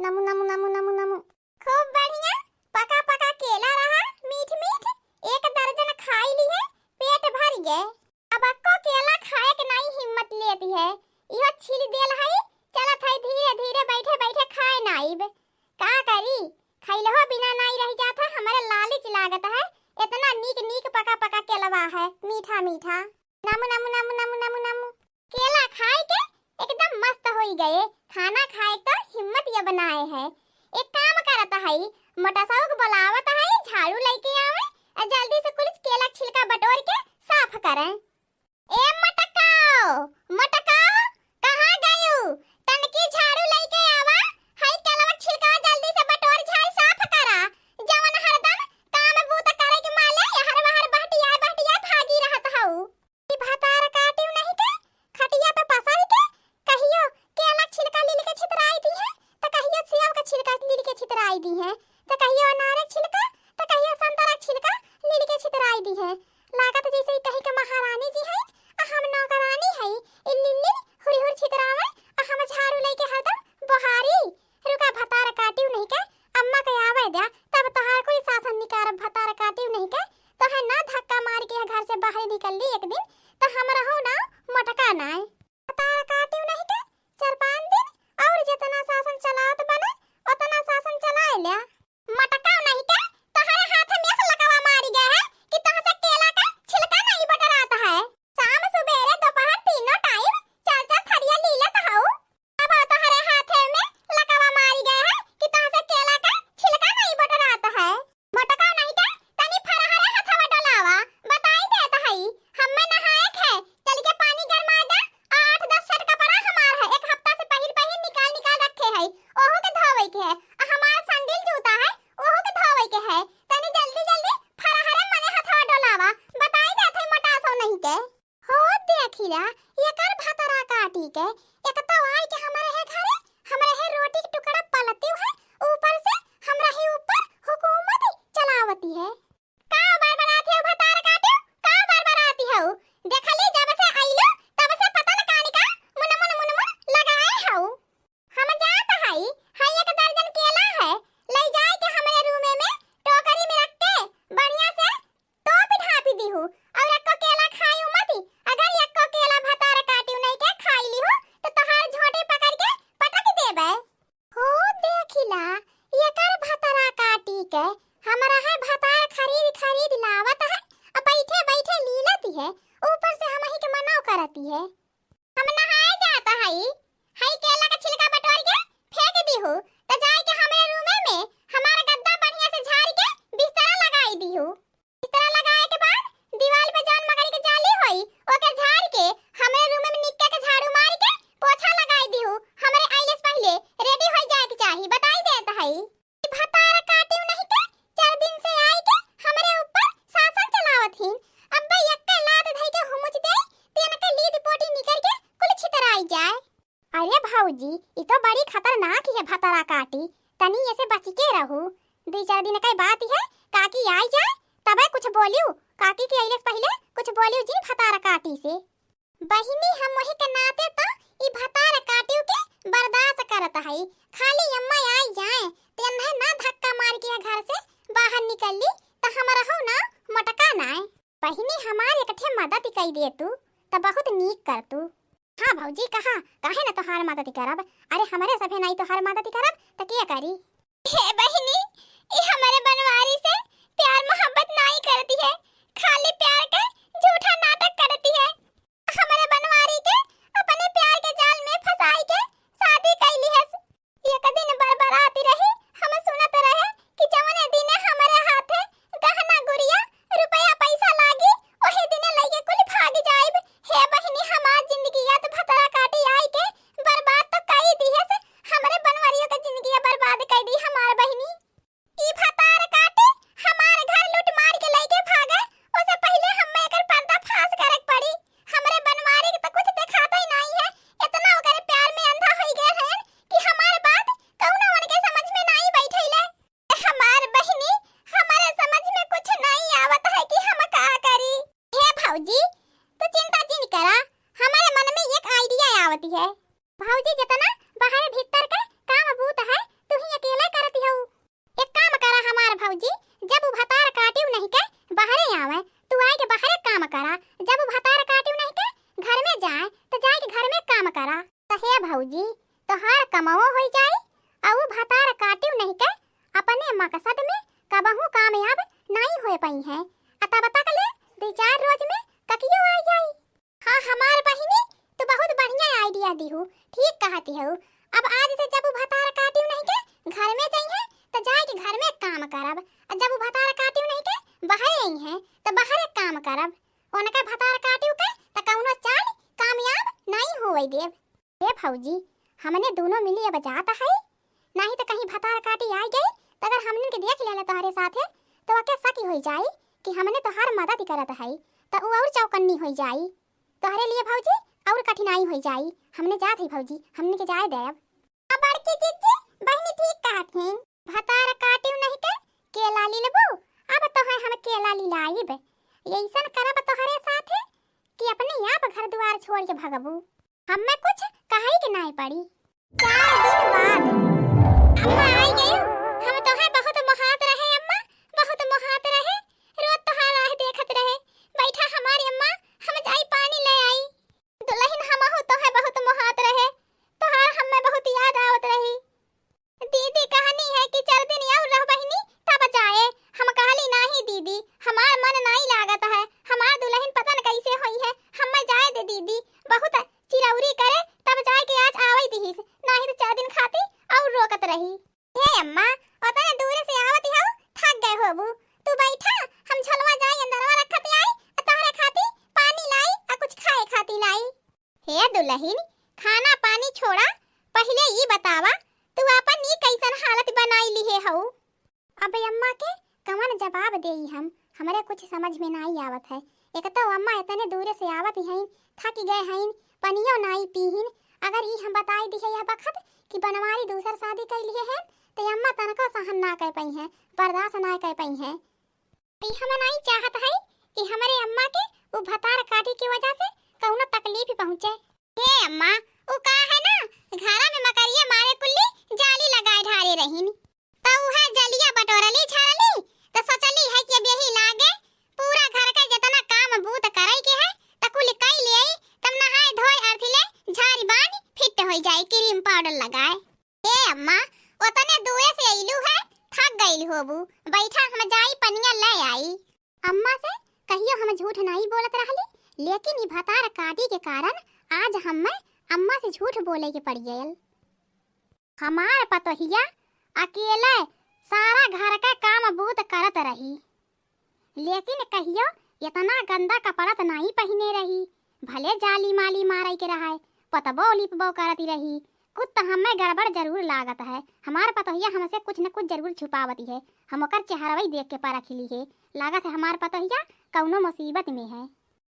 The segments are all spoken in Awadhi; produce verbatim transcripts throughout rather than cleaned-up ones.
नमु नमु नमु नमु नमु। खूब बढ़िया पका पका केला रहा, मीठ मीठ, एक दर्जन खाई लिहे, पेट भर गए। अब अक्को केला खाए के नाई हिम्मत लेती है, इहो छील देल हई, चलत हई धीरे धीरे, बैठे बैठे खाए नाइब। का करी, खैलहो बिना नाई रह जात है, हमरे लालिच लागत है, इतना नीक नीक पका पका केलवा है, मीठा मीठा। नमु नमु नमु नमु नमु नमु। केला खाए के एकदम मस्त होई गए, खाना खाए तो हिम्मत ये बनाए है। एक काम करत हई, मोटसौक बुलावत हई, झाड़ू लेके आवे, आ जल्दी से कुल केला छिलका बटोर के साफ करें। ए मोटकाओ, मोटकाओ, कहाँ गयू? तनकी झाड़ू लेके आवा, हई केलवा छिलका जल्दी से बटोर झाड़ साफ करा। जवन हरदम काम बूत करे के माले यहर वहर बहटिया बहटिया भागी रहत हऊ। ई भतार काटियो नहीं के, खटिया पे पसर के, कहियो केला छिलका लील के छितराई दी है, त कहियो सेव के छिलका लील के छितराई दी है, त कहियो अनार के छिलका, त कहियो संतरा के छिलका लील के छितराई दी है। लागत जैसे ही कहीं के महारानी जी है, आ हम नौकरानी है। ई लिल्ली हुरहुर छितरावे, आ हम झाड़ू लेके हरदम बोहारी। रुका भतार काटियो नहीं के, अम्मा के आवे द्या, तब तोहार कोई शासन निकारब भतार काटियो नहीं के। तोहे ना धक्का मार के घर से बाहर निकल ली एक दिन, तो हम रहू ना मोटका नाय। भतार काटियो नहीं के, चार पाँच दिन और जितना शासन चलावत बने, उतना शासन चलाए ल्या। मटकाओ नहीं के, तोहरे हाथ में से लकवा मारी गए है कि तोहसे केला का छिलका नहीं बटरात है। शाम सुबेरे दोपहर तीनों टाइम चार चार थरिया लीलत हऊ। अब तोहरे हाथ में लकवा मारी गए है कि तोहसे केला का छिलका नहीं बटरात है। मटकाओ नहीं के, तनी फरहरे हथवा डोलावा, बताई देत हई, हम्मे नहाए के है, चल के पानी गरमा दे, आठ दस सेट कपड़ा हमार है, एक हफ्ता से पहिर पहिर निकाल निकाल रखे है, ओहू के धोवे के है, आ हमार सैंडल जूता है, ओहू के धोवे के है। तनी जल्दी जल्दी फरहरे मने हथवा डोलावा, बताई देत है मोटासो नहीं के। हो देखिला, एकर भतरा काटी के, एक तो आई के हमरे है घरे, हमरे है रोटी के टुकड़ा पलती है, ऊपर से हमरा ही ऊपर हुकूमत चलावती है। का बरबराती हो भतार काटियो, का बरबराती हो? देखली जब से आइलो तब से पता न कानी का मुनमुन मुनमुन लगाए हो। हम जात हई, हई एक दर्जन केला है, ले जाए के हमरे रूमे में टोकरी में रख के बढ़िया से तोप ढापी दीहू और एक्को केला खाई मती। अगर एक्को केला भतार काटियो नहीं के खाई लीहू तो तोहार झोंटी पकड़ के पटक देबे। हो देखिला, एकर भतरा काटी के हमरा है भतार खरीद खरीद लावत है, अब बैठे बैठे लीलती है, ऊपर से हमही के मनाव करती है। हम नहाए जात हई, हई केला का छिलका बटोर के फेंक दीहू, त जाए के हमरे रूमे में हमार गद्दा बढ़िया से झाड़ के बिस्तरा लगाई दीहू। बिस्तरा लगाए के बाद दीवाल पे जौन मकड़ी के जाली होई, ओके झाड़ के हमरे रूमे में निक्के के झाड़ू मार के पोछा लगाई दीहू। हमरे आइले से पहिले रेडी होई जाए के चाही, बताई देत हई। ई भतार काटियो नहीं के, चार दिन से आई के हमरे ऊपर शासन चलावत हिन। अब्बे यक्के लात धई के हुमुच दे, तेन के लीद पोटी निकर के कुल छितराई जाए। अरे भौजी, ई तो बड़ी खतरनाक है भतारा काटी, तनी ऐसे बच के रहू। दुई चार दिन के बात है, काकी आई जाए, तबे कुछ बोलियो, काकी के अइले से पहिले कुछ बोलियो जिन भतारा काटी से। बहिनी, हम वही के नाते तो ई भतार काटियो के बर्दाश्त करत हई। खाली अम्मा आई जाए, ते अन्हे ना धक्का मार के घर से बाहर निकल ली, त हम रहू ना मोटका नाय। बहिनी, हमार एक ठे मदद कई दे तू, त बहुत नीक कर तू। हाँ भौजी, कहा, काहे न तोहार मदद करब? अरे, हमरे सभे नाई तोहार मदद करब, त के करी? हे बहिनी, ई हमरे बनवारी से प्यार मोहब्बत नाई करती है, खाली प्यार के झूठा नाटक करती है। हमरे बनवारी के अपने प्यार के जाल में फंसाई के शादी कई लिहस। एक दिन बरबराती रही, हम सुनत रहे कि जवने दिने हमरे हाथे गहना गुरिया रुपया पैसा लागी, ओही दिने लइके कुल भाग जाइब। हे बहिनी, हमार जिंदगिया त भतरा काटी आई के बर्बाद तो कई दिहस, हमरे बनवरियो के जिंदगिया बर्बाद कई दी हमार बहिनी। ई भतार काटी मकसद में कबहूँ कामयाब नाहीं होइ पइहैं। अ तब तक ले दुइ चार रोज में ककियो आइ जाई। हाँ हमार बहिनी, तू बहुत बढ़िया idea दिहू, ठीक कहति हऊ। अब आज से जब उ भतार काटिउ नहीं के घर में जइहैं, त जाइके घर में काम करब। अ जब उ भतार काटिउ नहीं के बहरे अइहैं, त बहरे काम करब। उनके भतार काटिउ के त कउनो चाल कामयाब नाहीं होवै देब। हे भौजी, हमने दूनो मिली अब जात है, नाहीं त कहीं भतार काटी आइ गई, त अगर हमने के देख लेले तोहरे साथे, त ओके शक होइ जाई कि हमने तोहार मदद करत है, त उ अउर चौकन्नी होइ जाई। तोहरे लिए भौजी अउर कठिनाई होइ जाई। हमने जात है भौजी, हमने के जाए देब। अब बड़की जिज्जी, बहिनी ठीक कहत हैं। भतार काटिउ नहीं के केला लिलबू, अब तोहे हम केला लिलाइब। यइसन करब तोहरे साथे कि अपने आप घर दुआर छोड़िके भगबू। हम्मे कुछ कहइ के नाहीं पड़ी। चार दिन बाद। अम्मा आइ गइउ, हम तोहे बहुत मोहात रहे अम्मा, बहुत मोहात रहे। रोज तोहार राह देखत रहे। बैठा हमारी अम्मा, हम जाई पानी ले आई। दुलहिन, हमहू तोहे बहुत मोहात रहे, तोहार हम्मे बहुत याद आवत रही। दीदी कहनी है कि चार दिन अउर रह बहिनी, तब जाए। हम कहली, "नाहीं दीदी, हमार मन नाहीं लागत है, हमार दुलहिन पता न कइसे होइहैं, हम्मे जाए दे दीदी, बहुत चिरौरी करे, तब जाइके आज आवइ दिहिस, नाहीं त चार दिन खाती अउर रोकत रही।" हे अम्मा, ओतने दूर से आवत हऊ, थक गए होबू। तू बैठा, हम झोलवा जाई अंदरवा रखत आई, अ तोहरे खाती पानी लाई, अ कुछ खाए खाती लाई। हे दुलहिन, खाना पानी छोड़ा, पहिले ई बतावा, तू आपन ई कइसन हालत बनाइ लिहे हऊ? अबे अम्मा के कवन जवाब देई हम, हमरे कुछ समझ में नाहीं आवत है। एक तउ अम्मा एतने दूरे से आवत हईन, थकि गए हईन, पनियो नाहीं पीहिन। अगर ई हम बताइ दिहे यह बखत कि बनवारी दूसर सादी कइ लिहे हैं, त अम्मा तनको सहन ना कइ पइहैं, बर्दाश्त ना कइ पइहैं। ई हम नाहीं चाहत है कि हमरे अम्मा के उ भतार काटी के वजह से कउनो तकलीफ पहुँचे। हे अम्मा, उ का है ना, घरा में मकरिया मारे कुल्ली जाली लगाए ढारे रहीन। त उहे जलिया बटोरली झारली, त सोचली है कि अब यही लागे पूरा घर के जितना काम बूत करइ के है, त कुल कइ लेई, तब नहाए धोए अरथी ले झारी बानी फिट होइ जाई, cream powder लगाए। ए अम्मा, ओतने दूरे से अइलू है, थक गइल होबू, बैठा हम जाई पनिया ले आई। अम्मा से कहियो हम झूठ नाहीं बोलत रहली, लेकिन ई भतार काटी के कारण आज हम्मे अम्मा से झूठ बोले के पड़ गयल। हमार पतोहिया अकेले सारा घर का काम बूत करत रही, लेकिन कहियो इतना गंदा कपड़ा त नाहीं पहिने रही। भले जाली माली मारइ के रहे, पतबो लिपबो करती रही, कुछ त हम्मे गड़बड़ जरूर लागत है। हमार पतोहिया हमसे कुछ न कुछ जरूर छुपावती है। हम ओकर चेहरवई देख के परख लिहे, लागत है हमार पतोहिया कउनो मुसीबत में है।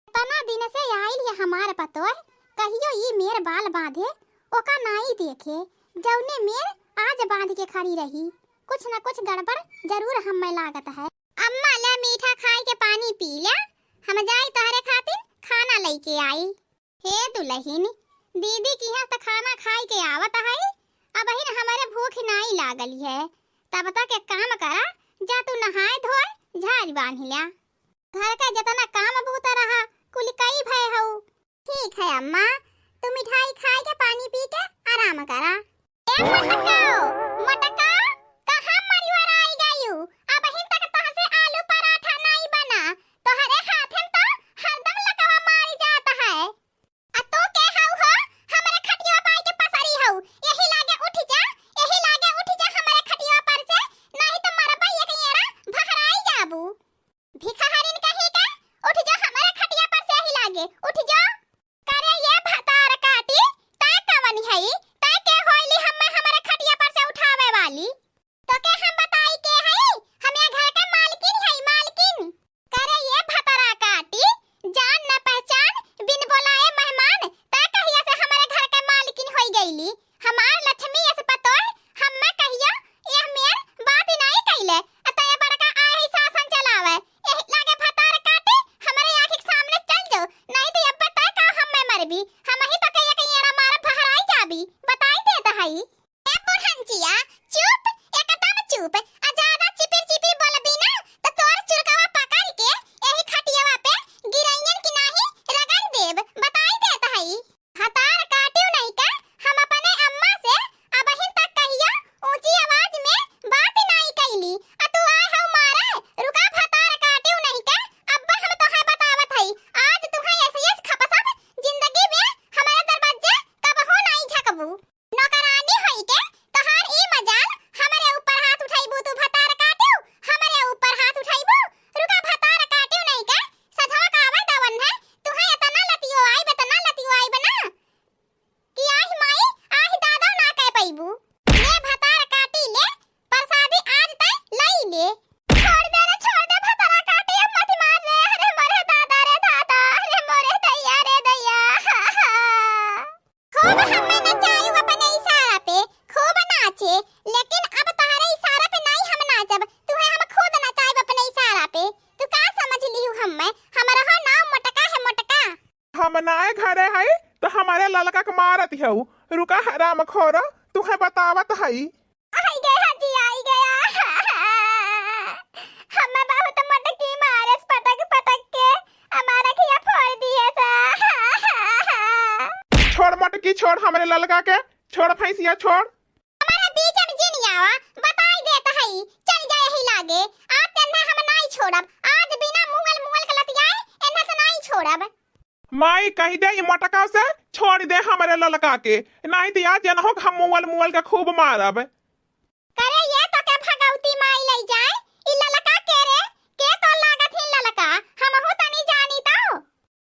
इतना दिन से आइल है हमार पतोह, कहियो ई मेर बाल बाँधे, ओका नाई देखे, जउने मेर आज बाँध के खड़ी रही। कुछ न कुछ गड़बड़ जरूर हम्मे लागत है। अम्मा, ले मीठा खाइ के पानी पी ले, हम जाई तोहरे खातिर खाना लइके आई। हे दुलहिन, दीदी किहाँ त खाना खाइ के आवत है, अबहिन हमरे भूख नाई लागल है। तब तक एक काम करा, जा तू नहाए धोए झारी बान्हि ल्या। घर का जितना काम बूता रहा, कुल कई भए हऊ। ठीक है अम्मा, तू मिठाई खाइ के पानी पी के आराम करा। ए मटकाओ, मटका, कहाँ मरिवर आई गयू? अबहिन तक तहसे आलू पराठा नाई बना। तोहरे हाथन तो हरदम लकवा मारी जात है। आ तू के हऊ हो? हमरे खटिया पाई के पसरी हऊ। यही लागे उठ जा, यही लागे उठ जा हमरे खटिया पर से, नहीं तो मरबा एक एड़ा भहराई जाबू। भिखारिन कहीं का, उठ जो हमरे खटिया पर से यही लागे, उठ जो। करे ये भतार काटी, तै कवन हई? तै के होइली हम्मे हमरे खटिया पर से उठा लेकिन अब तोहरे इशारा पे नाई हम नाचब, तुहे हम खुद नचाइब अपने इशारा पे। तू का समझ लिहू हम्मे? हमरा हो नाव मोटका है, मोटका। हम नाय घरे हई, तो हमरे ललका के मारत हऊ। रुका हराम खोरो, तुहे बतावत हई। आई गया जी, आई गया। हमें बहुत मोटकी मारे पटक पटक के, हमारा खिया फोड़ दिए सा। छोड़ मोटकी, छोड़ हमरे ललका के, छोड़ भैंसिया, छोड़। हमारा बीच में जिन आवा, बताई देत हई, चल जाए ही लागे। आज तेन्हा हम नाई छोड़ब, आज बिना मुअल मुअल के लतियाए, एन्हा से नाई छोड़ब। माई कहि दे ई मोटका से छोड़ दे हमरे ललका के, नाहीं त आज जनहो हम मुअल मुअल के खूब मारब। करे ये तो के भगवती माई लई जाए, ई ललका के रे, के तो लागत ही ललका, हमहू तनी जानी तो।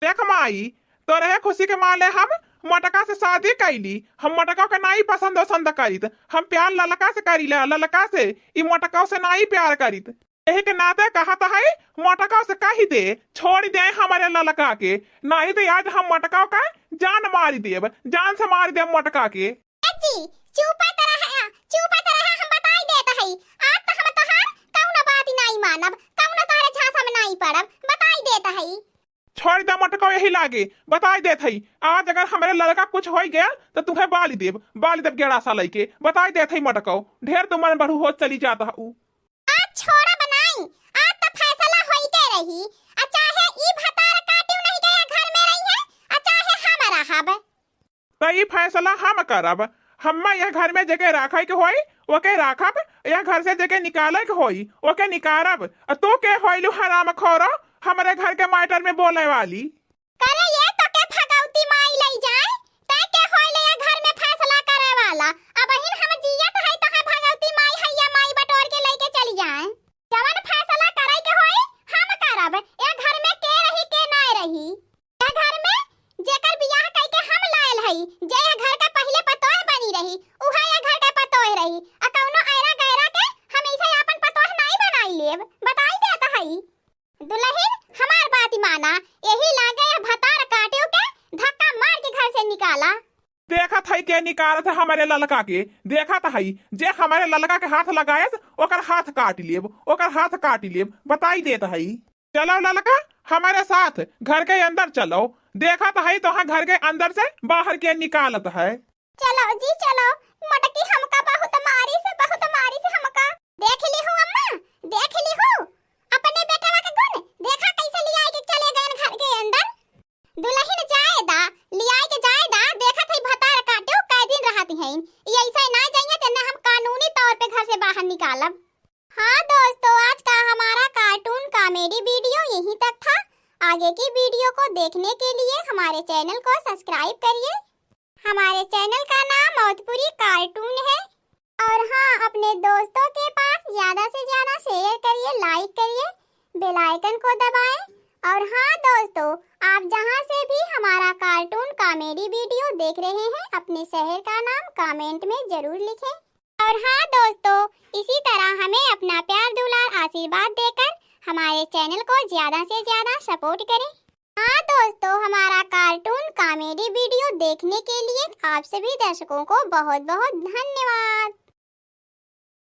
देख माई, तोरे खुशी के मारे हम मोटका से शादी कैली, हम मोटका के नाहीं पसंद वसंद करित, हम प्यार ललका से करीला, ललका से, ई मोटका से नाहीं प्यार करित। यही के नाते कहत हई, मोटका से कहि दे, छोड़ दे हमरे ललका के, नाहीं त आज हम मोटका का जान मारि देब, जान से मारि देब मोटका के। ए जी, चुपत रहा, चुपत रहा, हम बताई देत हई। आज त हम तोहार कउनो बात नाहीं मानब, कउनो तोहरे झांसा में नाहीं पड़ब, बताई देत हई। छोड़ दे मोटको यही लागे, बताई देत हई। आज अगर हमरे ललका कुछ होइ गया त तुहे बालि देब, बालि देब गेड़ासा लइके, बताई देत हई मोटको। ढेर तू मन बढ़ू होत चली जात हऊ। आज छोड़ब नाई, आज त फैसला होई के रही। आ चाहे ई भतार काटियो नहीं के घर में रही है, आ चाहे हम रहब। त ई फैसला हम करब। हम्मा यह घर में जेके राखे के होई, ओके राखब, यह घर से जेके निकाले के होई, ओके निकारब। आ तू के होइलू हराम खोरो, हमरे घर के मैटर में बोले वाली? करे ये तो के भगवती माई लई जाए, तै के होइले ये घर में फैसला करे वाला। अबहिन हम जियत हई तो है भगवती माई हैया माई बटोर के लेके चली जाए। जवन फैसला करे के होई, हम करब। ए घर में के रही, के नाय रही। ए घर में जेकर बियाह कइके हम लायल हई, जे ए घर का पहिले पतोह बनी रही, उहे ए घर का पतोह रही। आ कउनो ऐरा गैरा के हम इसे आपन पतोह नाई बनाई लेब, बताई देत हई। दुलहिन, हमार बात माना, यही लागे ए भतार काटियो के धक्का मार के घर से निकाला। देखत हई के निकारत है हमरे ललका के, देखत हई जे हमरे ललका के हाथ लगायस, ओकर हाथ काटि लेब, ओकर हाथ काटि लेब, बताई देत हई। चलो ललका, हमरे साथ घर के अंदर चलो, देखत हई तोहा घर के अंदर से बाहर के निकालत है। चलो जी चलो, मोटकी हमका बहुत मारिस, बहुत मारिस हमका। देख लिहू अम्मा, देख लिहू अपने बेटवा के गुण, देखा कैसे लियाई के चले गयन घर के अंदर। दुलहिन जाए दा, लियाई के जाए दा, देखत हई भतार काटियो कै दिन रहत हईन। ई ऐसे ना जाइए तेने हम कानूनी तौर पे घर से बाहर निकालब। हाँ दोस्तों, आज का हमारा कार्टून कॉमेडी वीडियो यहीं तक था। आगे की वीडियो को देखने के लिए हमारे चैनल को सब्सक्राइब करिए। हमारे चैनल का नाम मौतपुरी कार्टून है। और हाँ, अपने दोस्तों के पास ज्यादा से ज्यादा शेयर करिए, लाइक करिए, बेल आइकन को दबाएं। और हाँ दोस्तों, आप जहाँ से भी हमारा कार्टून कॉमेडी वीडियो देख रहे हैं, अपने शहर का नाम कमेंट में जरूर लिखें। और हाँ दोस्तों, इसी तरह हमें अपना प्यार, दुलार, आशीर्वाद देकर हमारे चैनल को ज्यादा से ज्यादा सपोर्ट करें। हाँ दोस्तों, हमारा कार्टून कॉमेडी वीडियो देखने के लिए आप सभी दर्शकों को बहुत बहुत धन्यवाद।